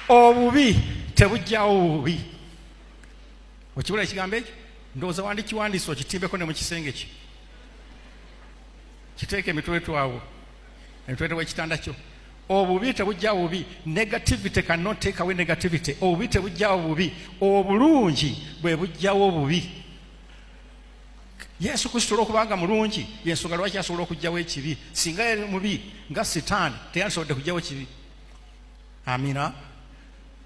Obubi tebujjawo bubi. Okibula ekigambo ekyo? Ndowooza wandikiwandiise okitimbeko ne mu kisenge kye, kiteeka emitwetwe awo, emitwetwe w'ekitanda kyo. Obubi tebujjawo bubi. Negativity cannot take away negativity. Obubi tebujjawo bubi, obulungi bwe bujjawo obubi. Yesu Kristo olwokubanga mulungi, yensonga lwaki asobola okugyawo ekibi. Singa yali mubi nga Sitaani, teyandisobodde kugyawo kibi. Amina.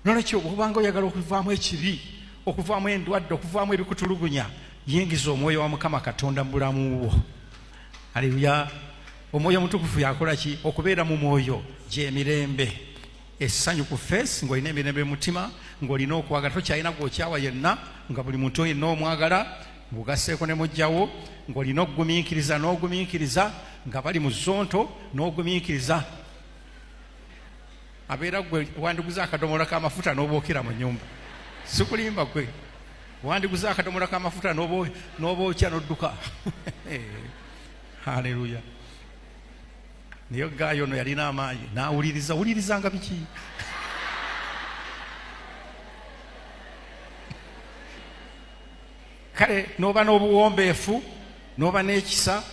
Nolwekyo bwobanga oyagala okuvaamu ekibi, okuvaamu endwadde, okuvaamu ebikutulugunya, yingiza omwoyo wa Mukama Katonda mu bulamu bwo. Aleluya. Omwoyo Omutukuvu yakola ki? Okubeera mu mwoyo gyemirembe, essanyu ku feesi, ng'olina emirembe mu mutima, ng'olina okwagala, tokyalina gw'okyawa yenna, nga buli muntu yenna omwagala, ng'ogasseeko ne mujjawo, ng'olina okugumiikiriza n'ogumiikiriza nga bali mu zonto n'ogumiikiriza. Abeera gwe wandiguze akadomola k'amafuta n'obookera mu nnyumba, sikulimba, gwe wandiguze akadomola k'amafuta n'obookya n'odduka. Haleluya. Naye gaayo ono yalina amaanyi n'awuliriza, wulirizanga biki? Kale n'oba n'obuwombeefu, n'oba n'ekisa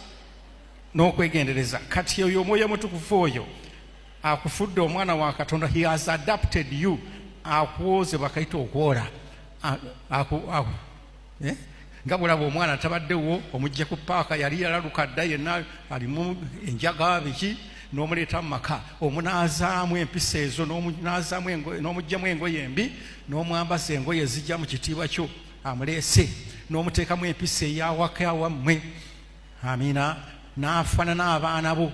n'okwegendereza. Kati oyo Omwoyo Omutukuvu oyo akufudde omwana wa Katonda. He has adapted you. Akwoze, bakayita okwola. Eh? Nga bwolaba omwana tabaddewo, omujja ku paaka, yali yalaluka dda, yenna alimu enjaga biki, n'omuleeta mu maka, omunaazaamu empisa ezo, n'omuggyamu engoye embi, n'omwambaza engoye ezijja mu kitiibwa kyo amuleese, n'omuteekamu empisa eyawaka awammwe. Amiina. N'afaanana abaana bo.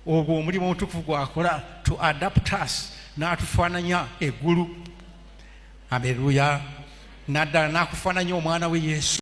Ogwo omulimu omutukuvu gwakola to adapt us, n'atufaananya eggulu. Aleluya. Naddala n'akufaananya omwana we Yesu.